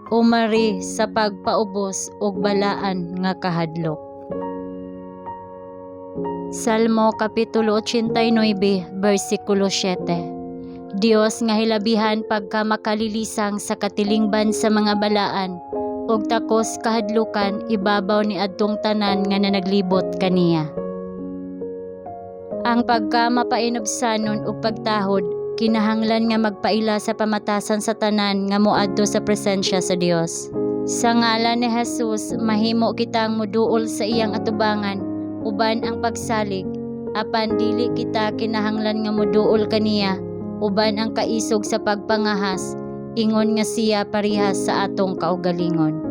Umari sa pagpaubos og balaan nga kahadlok. Salmo Kapitulo 89, versikulo 7. Dios nga hilabihan pagka makalilisang sa katilingban sa mga balaan ug takos kahadlukan ibabaw ni adtong tanan nga nanaglibot kaniya. Ang pagka mapainubsanon ug pagtahod kinahanglan nga magpaila sa pamatasan sa tanan nga moadto sa presensya sa Dios. Sa ngalan ni Jesus, mahimo kitang moduol sa iyang atubangan uban ang pagsalig, apan dili kita kinahanglan nga moduol kaniya uban ang kaisog sa pagpangahas, ingon nga siya parehas sa atong kaugalingon.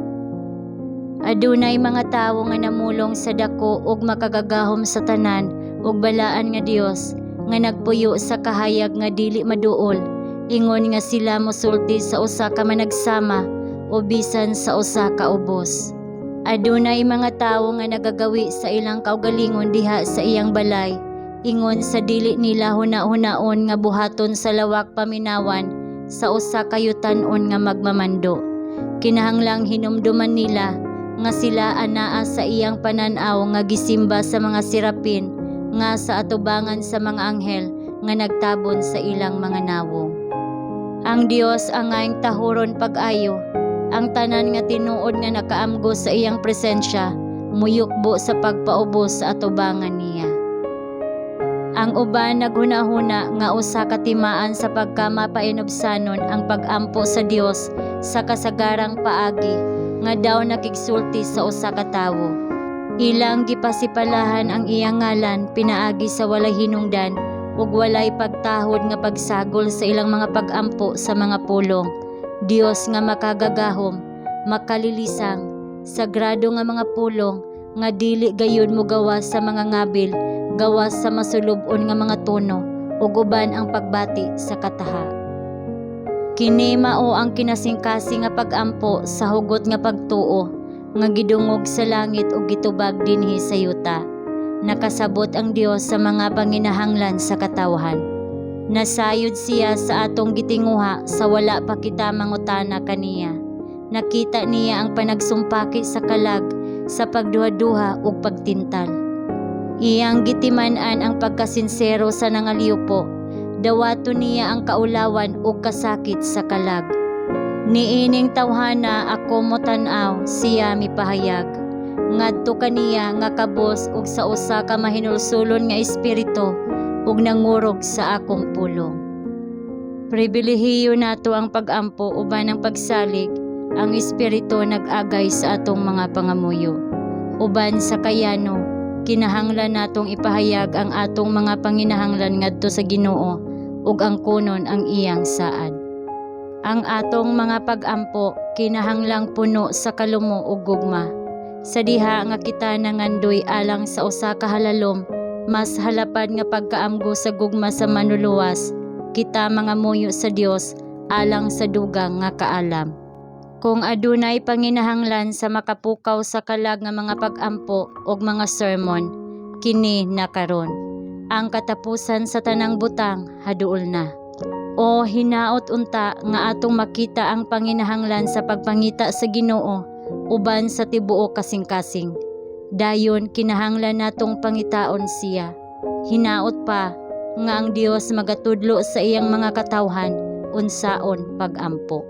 Adunay mga tawo nga namulong sa dako ug makagagahom sa tanan ug balaan nga Dios nga nagpuyo sa kahayag nga dili maduol, ingon nga sila mosulti sa usa ka managsama o bisan sa usa ka ubos. Adunay mga tawo nga nagagawi sa ilang kaugalingon diha sa iyang balay, ingon sa dili nila huna-hunaon nga buhaton sa lawak paminawan sa usa ka yutan-on nga magmamando. Kinahanglang hinumduman nila nga sila anaa sa iyang panan-aw nga gisimba sa mga serapin nga sa atubangan sa mga anghel nga nagtabon sa ilang mga nawong. Ang Dios angayng tahuron pag-ayo. Ang tanan nga tinuod nga nakaamgo sa iyang presensya muyukbo sa pagpaubos sa atubangan niya. Ang uban naghunahuna nga usa ka timaan sa pagkamapainubsanon ang pag-ampo sa Dios sa kasagarang paagi nga daw nakigsulti sa usa ka tawo. Ilang gipasipalahan ang iyang ngalan pinaagi sa walay hinungdan ug walay pagtahod nga pagsagol sa ilang mga pag-ampo sa mga pulong Dios nga makagagahom, makalilisang, sagrado nga mga pulong nga dili gayud mogawas sa mga ngabil, gawas sa masulub-on nga mga tono ug uban ang pagbati sa kataha. Kini mao ang kinasingkasing nga pag-ampo sa hugot nga pagtuo nga gidungog sa langit ug gitubag dinhi sa yuta. Nakasabot ang Dios sa mga panginahanglan sa katawhan. Nasayod siya sa atong gitinguha sa wala pa kita mangutana kaniya. Nakita niya ang panagsumpaki sa kalag sa pagduha-duha ug pagtintal. Iyang gitiman-an ang pagkasinsero sa nangalyupo. Dawato niya ang kaulawan ug kasakit sa kalag. Niining tawhana ako motan-aw, siya mipahayag. Ngadto kaniya nga kabos ug sa usa ka mahinulsulon nga espiritu ug nangurog sa akong pulong. Pribilehiyo nato ang pag-ampo uban ang pagsalig, ang espiritu nag-agay sa atong mga pangamuyo. Uban sa kayano, kinahanglan natong ipahayag ang atong mga panginahanglan ngadto sa Ginoo ug angkonon ang iyang saad. Ang atong mga pag-ampo kinahanglang puno sa kalumo ug gugma. Sa diha nga kita nangandoy alang sa usa ka halalom, mas halapad nga pagkaamgo sa gugma sa Manluluwas, kita mangamuyo sa Dios alang sa dugang nga kaalam. Kung adunay panginahanglan sa makapukaw sa kalag nga mga pag-ampo ug mga sermon, kini na karon. Ang katapusan sa tanang butang haduol na. O hinaot unta nga atong makita ang panginahanglan sa pagpangita sa Ginoo uban sa tibuok kasing-kasing. Dayon kinahanglan natong pangitaon siya. Hinaot pa nga ang Dios magatudlo sa iyang mga katawhan unsaon pag-ampo.